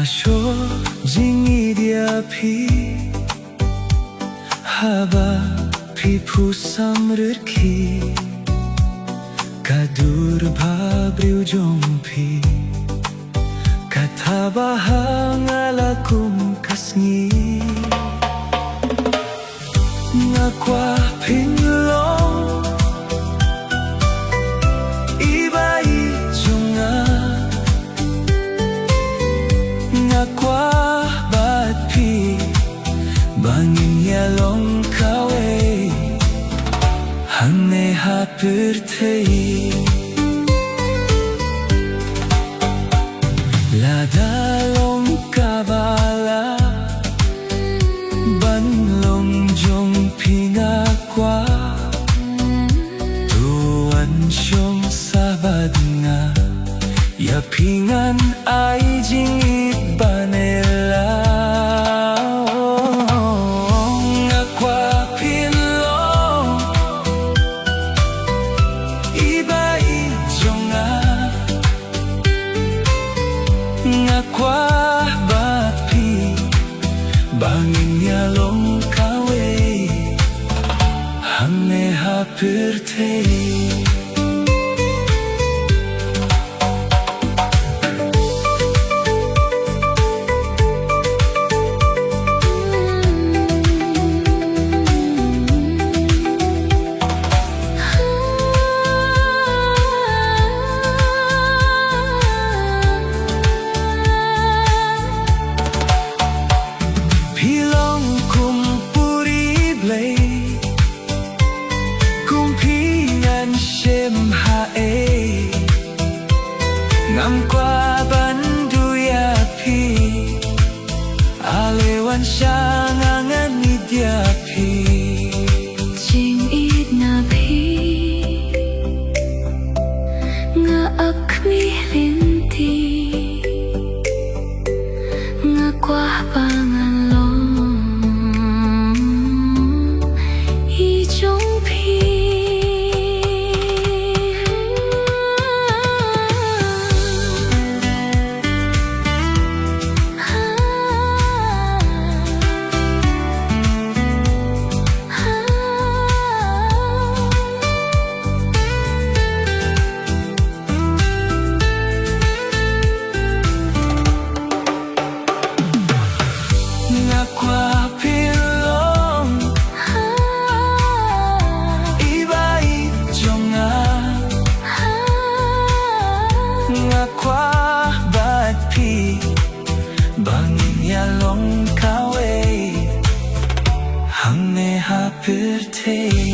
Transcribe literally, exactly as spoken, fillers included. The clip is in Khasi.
Shu jingïeit ïa phi haba phi phu samrkhie, ka dur ba briew jong phi ka thaba ha nga la kum ka sngi. Nga kwah phin long i ba ïeit jong nga. Nga kwah bad phi ba ngin ïa long kawei hangne ha pyrthei. Lada long kaba lah ban long jong phi nga kwah, to wan shong sah bad nga. Ïa phi ngan ai jingïeit ba ne la. Nga kwah phin long i ba ïeit jong nga. Nga kwah bad phi ba ngin ïa long kawei hangne ha pyrthei. Phi long kum puri Blei, kum phi ngan shim haei. Ngam kwah ban duh ïa phi, ale wan sha nga ngan ïeit ïa phi. Jingïeit na phi nga ap khmih lynti. Nga kwah ba ngan long i jong phi. Nga kwah phin long i ba ïeit jong nga. Nga kwah bad phi ba ngin ïa long kawei hangne ha pyrthei.